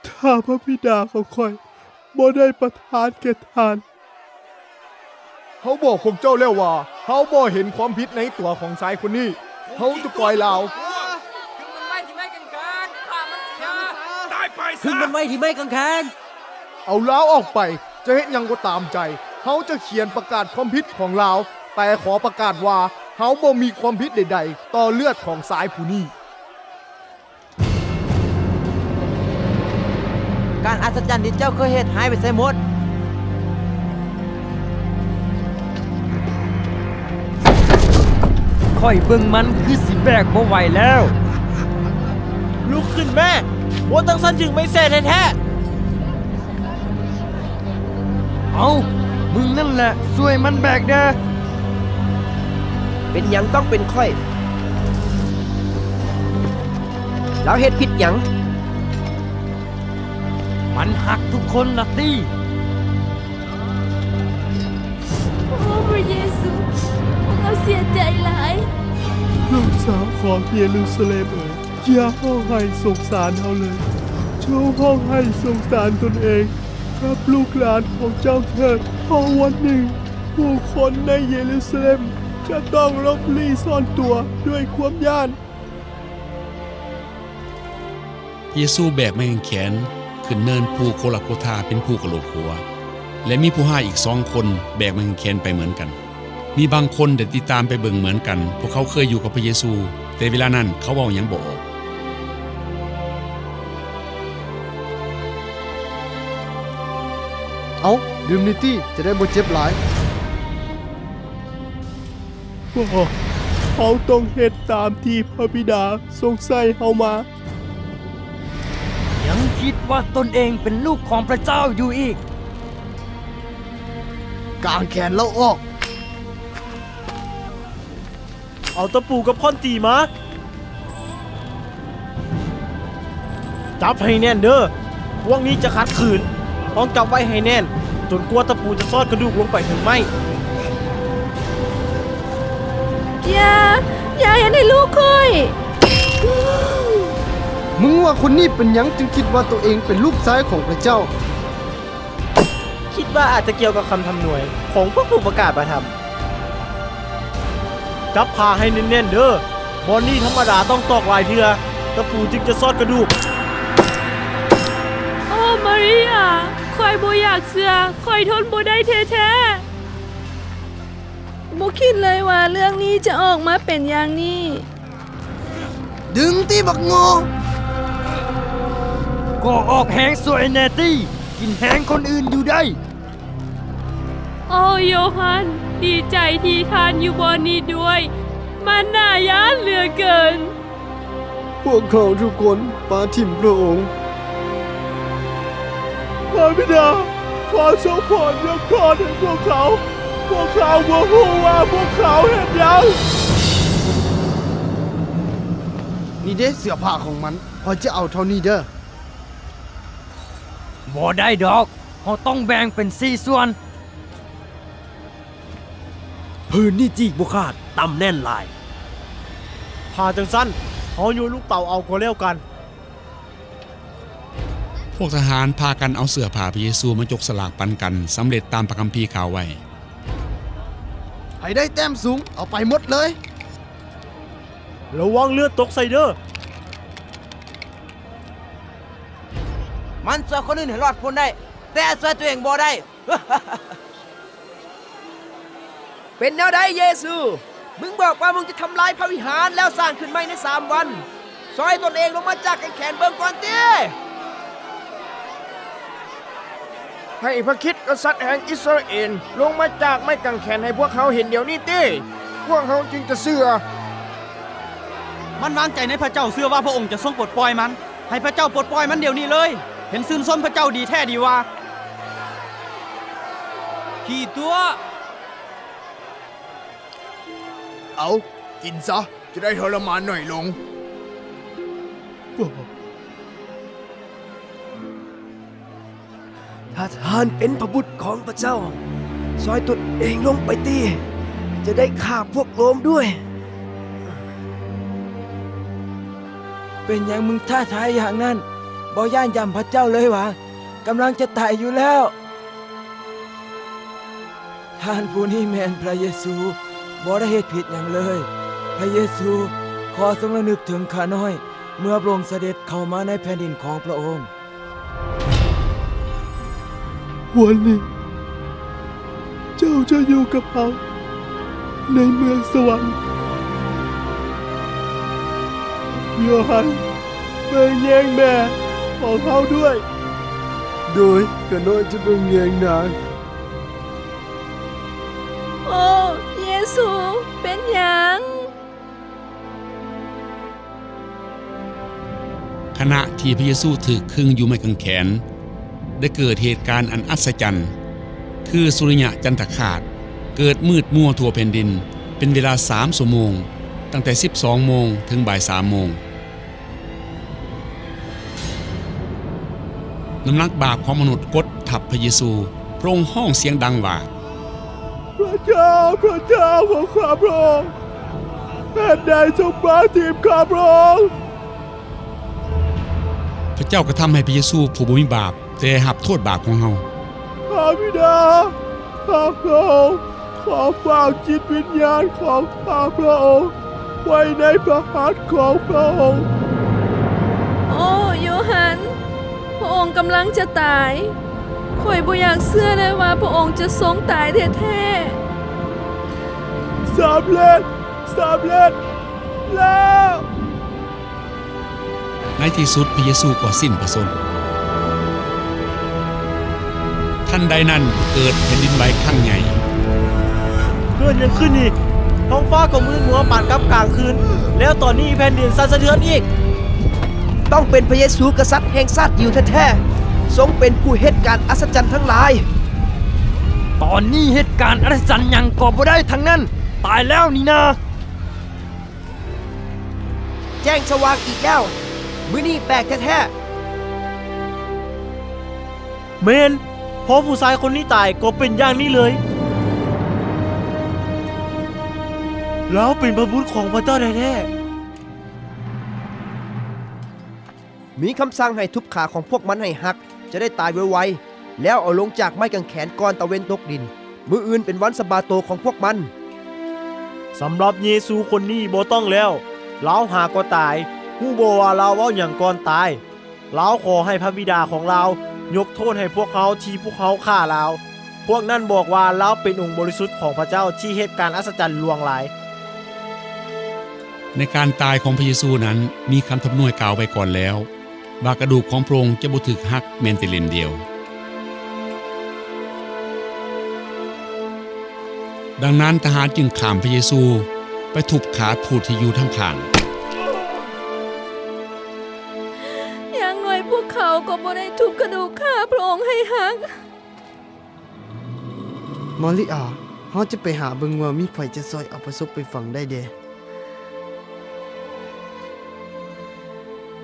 ຖ້າພະບິດາຂອງຂ້ອຍບໍ່ໄດ້ປະທານແກ່ທ່ານ. ເຮົາບອກພວກເຈົ້າແລ້ວວ່າ ເຮົາບໍ່ເຫັນຄວາມຜິດໃນຕົວຂອງຊາຍຄົນນີ້. ເຮົາຈະປ່ອຍລາວ. ຂຶງມັນໄວ້ທີ່ໄມ້ກາງແຂນ. ເອົາລາວອອກໄປ, ຈະເຮັດຫຍັງກໍຕາມໃຈ. ເຮົາຈະຂຽນປະກາດຄວາມຜິດຂອງລາວ, ແຕ່ຂໍປະກາດວ່າ ເຮົາບໍ່ມີຄວາມຜິດໃດໆຕໍ່ເລືອດຂອງຊາຍຜູ້ນີ້. ການອັດສະຈັນທີ່ເຈົ້າເຄີຍເຮັດຫາຍໄປໃສໝົດ? ຂ້ອຍເບິ່ງມັນຄືຊິແບກບໍ່ໄຫວແລ້ວ. ລຸກຂຶ້ນແມ້! ບໍ່ຈັ່ງຊັ້ນຖືກໄມ້ແຊະແທ້ໆ. ເອົາ, ມຶງນັ້ນແຫຼະ, ຊ່ວຍມັນແບກແດ່. ເປັນຫຍັງຕ້ອງເປັນຂ້ອຍ? ລາວເຮັດຜິດຫຍັງ? ມັນຮັກທຸກຄົນລະຕິ. ໂອ້ ພະເຢຊູ, ພວກເຮົາເສຍໃຈຫຼາຍ. ລູກສາວຂອງເຢຣູຊາເລັມເອີຍ, ຢ່າຮ້ອງໄຫ້ສົງສານເຮົາເລີຍ. ຈົ່ງຮ້ອງໄຫ້ສົງສານຕົນເອງກັບລູກຫຼານຂອງເຈົ້າເຖີດ, ເພາະວັນໜຶ່ງ ຜູ້ຄົນໃນເຢຣູຊາເລັມຈະຕ້ອງຫຼົບຫຼີ່ຊ່ອນຕົວດ້ວຍຄວາມຢ້ານ. ພະເຢຊູແບກໄມ້ກາງແຂນຂຶ້ນເນີນພູໂກລາໂກທາເປັນພູກະໂຫຼກຫົວ ແລະ ມີຜູ້ຮ້າຍອີກສອງຄົນແບກໄມ້ກາງແຂນໄປເໝືອນກັນ. ມີບາງຄົນໄດ້ຕິດຕາມໄປເບິ່ງເໝືອນກັນ, ພວກເຂົາເຄີຍຢູ່ກັບພະເຢຊູ, ແຕ່ເວລານັ້ນເຂົາເວົ້າຫຍັງບໍ່ອອກ. ເອົາ, ດື່ມນີ້ຕິ, ຈະໄດ້ບໍ່ເຈັບຫຼາຍ. ບໍ່, ເຮົາຕ້ອງເຮັດຕາມທີ່ພະບິດາຊົງໃຊ້ເຮົາມາ. ຍັງຄິດວ່າຕົນເອງເປັນລູກຂອງພະເຈົ້າຢູ່ອີກ? ກາງແຂນລາວອອກ. ເອົາຕະປູກັບຄ້ອນຕີມາ. ຈັບໃຫ້ແໜ້ນເດີ. ພວກນີ້ຈະຂັດຂືນ. ຕ້ອງຈັບໄວ້ໃຫ້ແໜ້ນ ຈົນກວ່າຕະປູຈະສອດກະດູກລົງໄປເຖິງໄມ້. ຢ່າ, ຢ່າເຮັດໃຫ້ລູກຂ້ອຍ. ມຶງວ່າຄົນນີ້ເປັນຫຍັງຈຶ່ງຄິດວ່າໂຕເອງເປັນລູກຊາຍຂອງພະເຈົ້າ? ຄິດວ່າອາດຈະກ່ຽວກັບຄຳທຳນວຍຂອງພວກຜູ້ປະກາດພະທຳ. ຈັບຜ້າໃຫ້ແໜ້ນໆເດີ. ບ່ອນນີ້ທຳມະດາຕ້ອງຕອກຫຼາຍເທື່ອ ຕະປູຈຶ່ງຈະສອດກະດູກ. ໂອ ມາເຣຍ, ຂ້ອຍບໍ່ຢາກເຊື່ອ, ຂ້ອຍທົນບໍ່ໄດ້ແທ້ໆ. ບໍ່ຄິດເລີຍວ່າເລື່ອງນີ້ຈະອອກມາເປັນຢ່າງນີ້. ດຶງຕິບັກໂງ່. ກໍອອກແຮງຊ່ວຍແດ່ຕິ, ກິນແຮງຄົນອື່ນຢູ່ໄດ໋. ໂອ ໂຢຮັນ, ດີໃຈທີ່ທ່ານຢູ່ບ່ອນນີ້ດ້ວຍ. ມັນໜ້າຢ້ານເຫຼືອເກີນ. ພວກເຂົາທຸກຄົນປະຖິ້ມພະອົງ. ພະບິດາ, ຂໍຊົງໂຜດຍົກໂທດໃຫ້ພວກເຂົາ. ພວກເຂົາບໍ່ຮູ້ວ່າພວກເຂົາເຮັດຫຍັງ. ນີ້ເດ້ເສື້ອຜ້າຂອງມັນ, ຂ້ອຍຈະເອົາເທົ່ານີ້ເດີ. ບໍ່ໄດ້ດອກ, ເຮົາຕ້ອງແບ່ງເປັນສີ່ສ່ວນ. ຜືນນີ້ຈີກບໍ່ຂາດ, ຕຳແໜ້ນຫຼາຍ. ຖ້າຈັ່ງຊັ້ນ, ເຮົາໂຍນລົງເຕົາເອົາກໍແລ້ວກັນ. ພວກທະຫານພາກັນເອົາເສື້ອຜ້າພະເຢຊູມາຈົກສະຫຼາກປັນກັນ, ສຳເລັດຕາມພະຄຳພີກ່າວໄວ້. ໃຜໄດ້ແຕ້ມສູງ, ເອົາໄປໝົດເລີຍ. ລະວັງເລືອດຕົກໃສ່ເດີ. ມັນຊ່ວຍຄົນອື່ນໃຫ້ລອດພົ້ນໄດ້, ແຕ່ຊ່ວຍຕົວເອງບໍ່ໄດ້. ເປັນແນວໃດເຢຊູ? ມຶງບອກວ່າມຶງຈະທຳລາຍພະວິຫານແລ້ວສ້າງຂຶ້ນໃໝ່ໃນສາມວັນ. ຊ່ອຍຕົນເອງລົງມາຈາກກາງແຂນເບິ່ງກ່ອນຕິ. ໃຫ້ພະຄຣິດກະສັດແຫ່ງອິດສະຣາເອນລົງມາຈາກໄມ້ກາງແຂນໃຫ້ພວກເຮົາເຫັນດຽວນີ້ຕິ, ພວກເຮົາຈຶ່ງຈະເຊື່ອ. ມັນວາງໃຈໃນພະເຈົ້າ, ເຊື່ອວ່າພະອົງຈະຊົງປົດປ່ອຍມັນ. ໃຫ້ພະເຈົ້າປົດປ່ອຍມັນດຽວນີ້ເລີຍ. ເຫັນຊື່ນຊົມພະເຈົ້າດີແທ້ດີວ່າ. ຂີ້ຕົວະ. ເອົາ, ກິນຊະ, ຈະໄດ້ທໍລະມານໜ້ອຍລົງ. ຖ້າທ່ານເປັນພະບຸດຂອງພະເຈົ້າ, ຊ່ອຍຕົນເອງລົງໄປຕິ, ຈະໄດ້ຂ້າພວກໂລມດ້ວຍ. ເປັນຫຍັງມຶງທ້າທາຍຢ່າງນັ້ນ? ບໍ່ຢ້ານຢໍ້າພະເຈົ້າເລີຍຫວາ? ກຳລັງຈະຕາຍຢູ່ແລ້ວ. ທ່ານຜູ້ນີ້ແມ່ນພະເຢຊູ, ບໍ່ໄດ້ເຮັດຜິດຫຍັງເລີຍ. ພະເຢຊູ, ຂໍຊົງລະນຶກເຖິງຂ້ານ້ອຍ ເມື່ອພະອົງສະເດັດເຂົ້າມາໃນແຜ່ນດິນຂອງພະອົງ. ວັນນີ້ເຈົ້າຈະຢູ່ກັບເຮົາໃນເມືອງສະຫວັນ. ໂຢຮັນ, ເບິ່ງແຍງແມ່ຂອງເຮົາດ້ວຍ. ໂດຍ, ຂ້ານ້ອຍຈະເບິ່ງແຍງນາງ. ໂອ້ ເຢຊູ, ເປັນຫຍັງ? ຂະນະທີ່ພະເຢຊູຖືກຄຶງຢູ່ໄມ້ກາງແຂນ, ໄດ້ເກີດເຫດການອັນອັດສະຈັນ, ຄືສຸລິຍະຈັນທະຄາດເກີດມືດມົວທົ່ວແຜ່ນດິນເປັນເວລາສາມຊົ່ວໂມງ, ຕັ້ງແຕ່ສິບສອງໂມງເຖິງບ່າຍສາມໂມງ. ນ້ຳໜັກບາບຂອງມະນຸດກົດທັບພະເຢຊູ. ພະອົງຮ້ອງສຽງດັງວ່າ, ພະເຈົ້າ, ພະເຈົ້າຂອງຂ້າພະອົງ, ເຫດໃດຊົງປະຖິ້ມຂ້າພະອົງ? ພະເຈົ້າກະທຳໃຫ້ພະເຢຊູຜູ້ບໍ່ມີບາບແຕ່ຮັບໂທດບາບຂອງເຮົາ. ພະບິດາ, ຂ້າພະອົງ ຂໍຝາກຈິດວິນຍານຂອງຂ້າພະອົງໄວ້ໃນພະຫັດຂອງພະອົງ. ໂອ້ ໂຢຮັນ, ພະອົງກຳລັງຈະຕາຍ. ຂ້ອຍບໍ່ຢາກເຊື່ອເລີຍວ່າພະອົງຈະຊົງຕາຍແທ້ໆ. ສຳເລັດ, ສຳເລັດແລ້ວ. ໃນທີ່ສຸດພະເຢຊູກໍສິ້ນພະຊົນ. ທັນໃດນັ້ນເກີດແຜ່ນດິນໄຫວຄັ້ງໃຫຍ່. ເກີດຫຍັງຂຶ້ນນີ້? ທ້ອງຟ້າກໍມືດມົວປານກັບກາງຄືນ, ແລ້ວຕອນນີ້ແຜ່ນດິນສັ່ນສະເທືອນອີກ. ຕ້ອງເປັນພະເຢຊູກະສັດແຫ່ງຊາດຢິວແທ້ໆ, ຊົງເປັນຜູ້ເຮັດການອັດສະຈັນທັງຫຼາຍ. ຕອນນີ້ເຮັດການອັດສະຈັນຫຍັງກໍບໍ່ໄດ້ທັງນັ້ນ, ຕາຍແລ້ວນີ້ນາ. ແຈ້ງສະຫວ່າງອີກແລ້ວ. ມື້ນີ້ແປກແທ້ໆ. ແມ່ນ, ພໍຜູ້ຊາຍຄົນນີ້ຕາຍກໍເປັນຢ່າງນີ້ເລີຍ. ລາວເປັນພະບຸດຂອງພະເຈົ້າແທ້ໆ. ມີຄຳສັ່ງໃຫ້ທຸບຂາຂອງພວກມັນໃຫ້ຫັກ, ຈະໄດ້ຕາຍໄວໆ. ແລ້ວເອົາລົງຈາກໄມ້ກາງແຂນກ່ອນຕາເວັນຕົກດິນ. ມື້ອື່ນເປັນວັນສະບາໂຕຂອງພວກມັນ. ສຳລັບເຢຊູຄົນນີ້ບໍ່ຕ້ອງແລ້ວ. ລາວຫາກໍຕາຍ. ຮູ້ບໍ່ວ່າລາວເວົ້າຫຍັງກ່ອນຕາຍ? ລາວຂໍໃຫ້ພະບິດາຂອງລາວຍົກໂທດໃຫ້ພວກເຮົາທີ່ພວກເຮົາຂ້າລາວ. ພວກນັ້ນບອກວ່າລາວເປັນອົງບໍລິສຸດຂອງພະເຈົ້າທີ່ເຮັດການອັດສະຈັນຫຼວງຫຼາຍ. ໃນການຕາຍຂອງພະເຢຊູນັ້ນ ມີຄຳທຳນວຍກ່າວໄວ້ກ່ອນແລ້ວ ວ່າກະດູກຂອງພະອົງຈະບໍ່ຖືກຫັກແມ່ນແຕ່ເຫຼັ້ມດຽວ. ດັ່ງນັ້ນທະຫານຈຶ່ງຂ້າມພະເຢຊູໄປທຸບຂາຜູ້ທີ່ຢູ່ທາງຂ້າງ. ຢ່າງໜ້ອຍພວກເຂົາກໍບໍ່ໄດ້ທຸບກະດູກຂ້າພະອົງໃຫ້ຫັກ. ມາຣິອາ, ເຮົາຈະໄປຫາເບິ່ງວ່າມີໃຜຈະຊ່ອຍເອົາພະສົບໄປຝັງໄດ້ແດ່.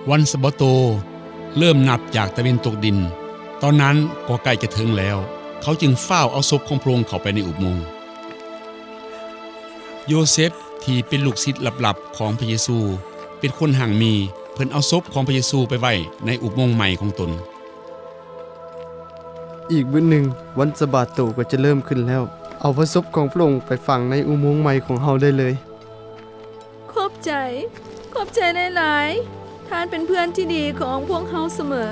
ວັນສະບາໂຕເລີ່ມນັບຈາກຕາເວັນຕົກດິນ. ຕອນນັ້ນກໍໃກ້ຈະເຖິງແລ້ວ. ເຂົາຈຶ່ງຟ້າວເອົາສົບຂອງພະອົງເຂົ້າໄປໃນອຸໂມງ. ໂຢເຊັບ ທີ່ເປັນລູກສິດລັບໆຂອງພະເຢຊູ ເປັນຄົນຮັ່ງມີ. ເພິ່ນເອົາສົບຂອງພະເຢຊູໄປໄວ້ໃນອຸໂມງໃໝ່ຂອງຕົນ. ອີກມື້ໜຶ່ງ, ວັນສະບາໂຕກໍຈະເລີ່ມຂຶ້ນແລ້ວ. ເອົາພະສົບຂອງພະອົງໄປຝັງໃນອຸໂມງໃໝ່ຂອງເຮົາໄດ້ເລີຍ. ຂອບໃຈ, ຂອບໃຈຫຼາຍໆ. ທ່ານເປັນເພື່ອນທີ່ດີຂອງພວກເຮົາສະເໝີ.